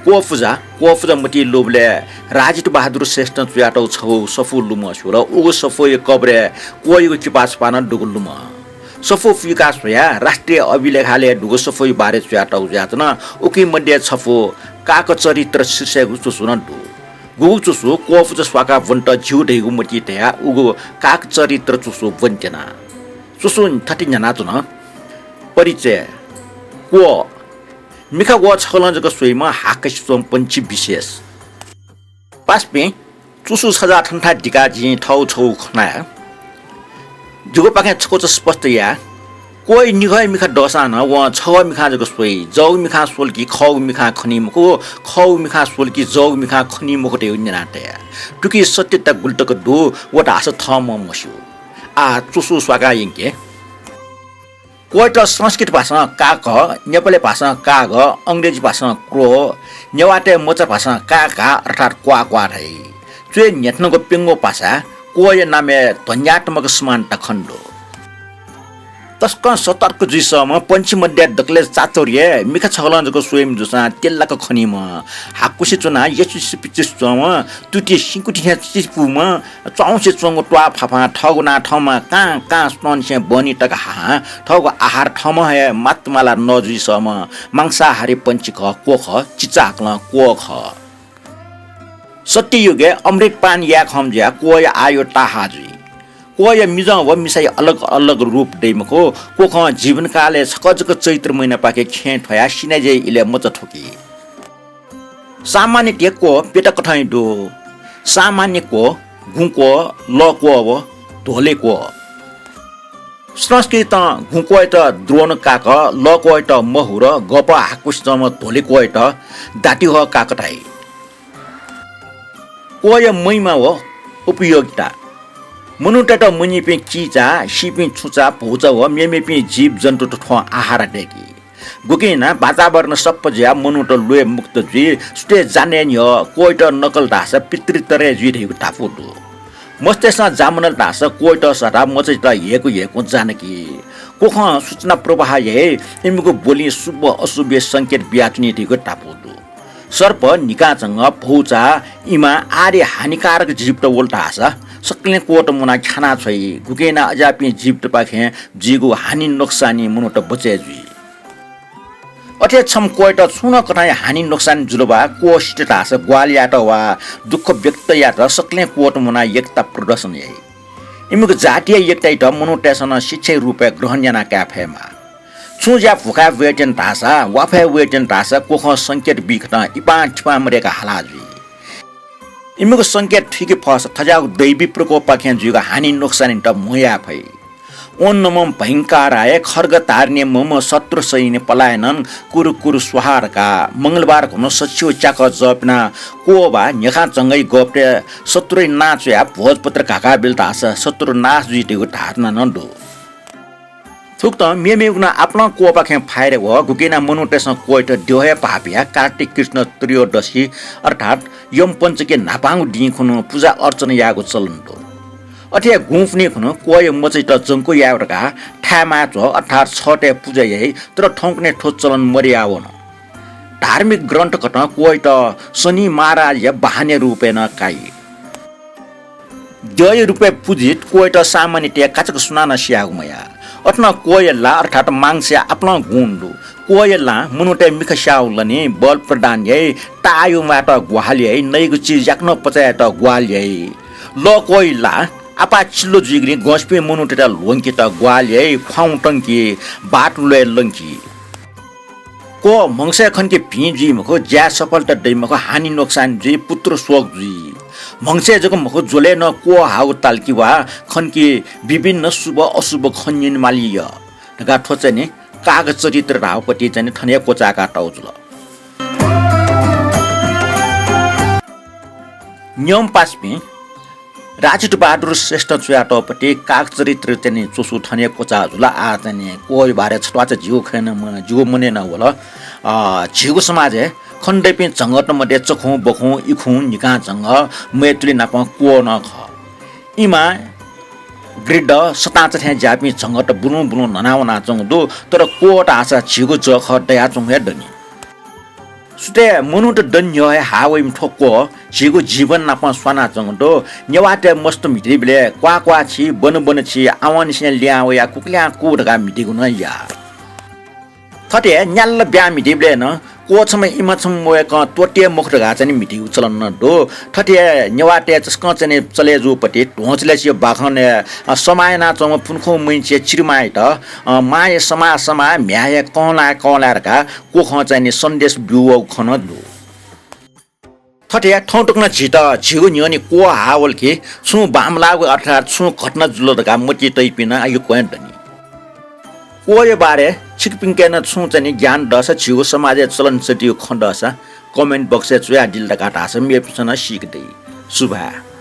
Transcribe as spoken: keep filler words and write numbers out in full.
क्वपुजा, क्वपुजा मतिइ लूबलय् राजित बहादुर श्रेष्ठं च्वयातःगु छगू सफू लुमं स्यूगु। उगु सफूया कबरय् क्वयागु किपाः छपाः नं दुगु लुमं। सफू पुइका स्वयाः राष्ट्रिय अभिलेखालय् दुगु सफूया बारे च्वयातःगु जुयाच्वन। उकी मध्ये छफू काक चरित्र शीर्षकगु चुसू नं दु। गुगु चुसू क्वपुजा स्वाकाः ब्वनेत ज्यू धइगु मतिइ तयाः उगु काक चरित्र चुसू ब्वनेत्यना। चुसू थथे न्ह्यानाच्वन। परिचय। क्व। मिखा ग्वः छगलं जक स्वइम्ह हाकसि च्वंम्ह पंक्षी विशेष। पासापिं, चुसू सजाः थन्थाय् दिकाः जिं थःगु छगू खँ ल्हाये। जिगुपाखें छकूचा स्पष्ट याये। क्वय् निगः हे मिखा दःसां नं वं छगः मिखां जक स्वइ। जःगु मिखां स्वल कि खःगु मिखां खनी मखु, खःगु मिखां स्वल कि जःगु मिखां खनी मखु धइगु न्यना तया। तुकी सत्यता गुलि तक दु, व धाःसा थःम्हं मस्यू। आः चुसू स्वाकाः यंके। क्वय्‌त संस्कृत भाषां काक, नेपाली भाषां काग, अंग्रेजी भाषां क्रो, नेवाःतय् मचा भाषां काका अर्थात् क्वाः क्वाः धाइ। च्वय् न्ह्यथनागु प्यंगू पासाय् क्वया नामय् ध्वन्यात्मक समानता खने दु। तसकं सतर्क जुइसःम्ह पंक्षी मध्ये दकलय् चातुर्य, मिखा छगलं जक स्वइम्ह जूसां तेल्लाक खनीम्ह, हाकुसे च्वनाः यचुसिपिचुसे च्वंम्ह, तुति सिकुति थें चिपुम्ह, च्वाउँसे च्वंगु त्वाःफाफां थःगु नां थःम्हं कां कां सुथंनिसें बहनी तक हाहां थःगु आहार थःम्हं हे मात्तमाला नजुइसःम्ह मांसाहारी पंक्षी खः, क्व खः, चिचाहाकलं क्व खः। सत्ययुगय् अमृतपान याये खंम्ह जुयाः क्वया आयु ताहाः जुइ। क्वया मिजं व मिसाया अलग अलग रूप दइ मखु। क्वखं जीवनकालय् छकः जक चैत्र महिनापाखे खेँय् थ्वयाः सिनाज्याया इलय् मचा थ्वकी। सामान्यतया क्व प्यता कथंया दु। सामान्य क्व, गुँक्व, लःक्व व ध्वलेक्व। संस्कृतं गुँक्वयात द्रोणकाक, लःक्वयात महुर, गपः हाकुसे च्वंम्ह ध्वलेक्वयात दातिहः काक धाइ। क्वया महिमा व उपयोगिता। मनूतय्‌त मनिपिं चिचा, सीपिं छुचा, भौचा व मेमेपिं जीवजन्तुत थ्वं आहार दय्‌की। गुकिं यानाः वातावरण सप्प जुयाः मनूत ल्वय् मुक्त जुइ। सुथय् जाने न्ह्यः क्वयात नकल धाःसा पितृतरे जुइ धइगु धापू दु। मस्तय्‌सं जामनल धाःसा क्वयात सःताः मचायात ह्यय्‌कू ह्यय्‌कूं जानकी। क्वखं सूचना प्रवाह याइ, इमिगु बोलिं शुभ अशुभया संकेत बियाच्वनी धइगु धापू दु। सर्प, न्हिकांचंग, भौचा, इमा आदि हानिकारक जीवत वल धाःसा सकलें क्वत मुनाः ख्यानाः छ्वइ। गुकिं यानाः अज्याःपिं जीवतपाखें जुइगु हानि नोक्सानय् मनूत बचय् जुइ। अथे छम्ह क्वयात छुं नं कथंया हानि नोक्सान जुल वा क्व सित धाःसा ग्वाहालि यायेत वा दुःख व्यक्त यायेत सकलें क्वत मुनाः एकता प्रदर्शन याइ। इमिगु जातीय एकतायात मनूतय्‌सं नं शिक्षाया रूपय् ग्रहण याना काये फयेमाः। छुं ज्या भुखाय् वयेत्यन धाःसा, वाफय् वयेत्यन धाःसा क्वखं संकेत बीकथं इपां थिपां मदय्‌काः हाला जुइ। इमिगु संकेत थुइके फःसा थज्याःगु दैवी प्रकोपपाखें जुइगु हानि नोक्सानयात म्हो याये फइ। ओं नमं भयंकाराय खड्ग धारिणे मम शत्रु सैन्य पलायनं कुरु कुरु स्वाहा धकाः मंगलबार घुन सछिउ च्याकः जःपिनाः क्व वा न्हिकांचंगया गःपतय् शत्रुया नां च्वयाः भोजपत्र घाकाबिल धाःसा शत्रु नाश जुइ धइगु धारणा नं दु। थुकथं मेमेगु नं आपालं क्वपाखें फाइदा वः। गुकिं यानाः मनूतय्‌सं क्वयात द्यः हे भाःपियाः कार्तिक कृष्ण त्रयोदशी अर्थात् यमपञ्चकी न्हापांगु दिं खुन्हु पुजा अर्चना यायेगु चलन दु। अथे हे गुँपुन्हि खुन्हु क्वया मचायात जंक्व यायेगु धकाः थाय्‌माय्‌च्वः अर्थात् छःतय् पुजा याइ, तर थौंकन्हय् थ्व चलन मदयावन। धार्मिक ग्रन्थकथं क्वयात शनि महाराजया वाहनया रूपय् नं काइ। द्यःया रूपय् पुजित क्वयात सामान्यतया काचाक्क सुनानं स्याःगु मयाः। अथे नं क्वया ला अर्थात् मांसय् आपालं गुण दु। क्वया लां मनूतय् मिखा स्याःगु लनी, बल प्रदान याइ, ताःहाकःयात ग्वाहालि याइ, नइगु चिज याकनं पचा यायेत ग्वाहालि याइ। लःक्वया लां आपाः चिल्लो जुइगुलिं गंसिपिं मनूतय्‌त ल्ह्वंकेत ग्वाहालि याइ, ख्वाउँ तंकी, बात ल्वय् लंकी। क्व म्हगसय् खनकि भिं जुइ मखु, ज्याय् सफलता दइ मखु, हानि नोक्सान जुइ, पुत्र शोक जुइ। म्हगसय् जक मखु, ज्वलय् नं क्व हाःगु ताल कि वा खनकि विभिन्न शुभ अशुभ खँ न्यनेमाली यः धकाः थ्व चाहिँ नि काग चरित्र धाःगु पति चाहिँ नि थन हे क्वचाय्‌का तःगु जुल। न्यंम्ह पासापिं, राजित बहादुर श्रेष्ठं च्वयातःगु पति काग चरित्र चाहिँ नि च्वसु थन हे क्वचाः जुल। आः चाहिँ नि क्वया बारे छत्वाःचा जिगु खँय् नं म-, जिगु मनय् नं वल। अ, झीगु समाजय् खनेदइपिं झंगःत मध्ये चखुं, बखुं, इखुं, निकांझंगः, मैथिली नापं क्व नं खः। इमा, गृद्ध, सतांचा थें ज्याःपिं झंगःत बुलुं बुलुं न्हना वनाच्वंगु दु, तर क्व धाःसा झीगु जःखः दयाच्वंगु हे दनि। सुथय् मनूत दँ न्ह्यः हे हाः वइम्ह थ्व क्वः झीगु जीवन नाप स्वानाच्वंगु दु। नेवाःतय् मस्त म्हितीबलय् क्वाः क्वाः छि, बन बन छि, आवंनिसें लिहां वयाः कुकल्यां कु धकाः म्हितीगु नं याः। थथे न्याल्ल ब्यां म्हितीबलय् नं क्वः छम्ह इमा छम्ह वय्कलं त्वःते मखु धकाः चाहिँ नि म्हितीगु चलन नं दु। थथे नेवाःतय् तसकं चाहिँ नि चले जूपति ध्वंचलय् बाखनय्, अ, समाः यानाच्वंम्ह पुन्खुं मुइंचे चिरिमायात, अ, मांया समाः समाः, म्ह्याय् कंलाय् कंलाय् धकाः क्वखं चाहिँ नि सन्देश ब्यूवःगु खँ नं दु। थथे थौं तक नं झीत झीगु न्ह्यःने क्वः हाः वल कि छुं बांमलाःगु अर्थात् छुं घटना जुल धकाः मतिइ तइपिं नं यक्व हे दनि। क्वःया बारे छिकपिन्के नं छुं चाहिँ नि ज्ञान दःसा, झीगु समाजय् चलन चल्तिगु खँ दःसा comment box-य् च्वयादिल धकाः धाःसा मेपिन्सं नं सीके दइ। सुभाय्।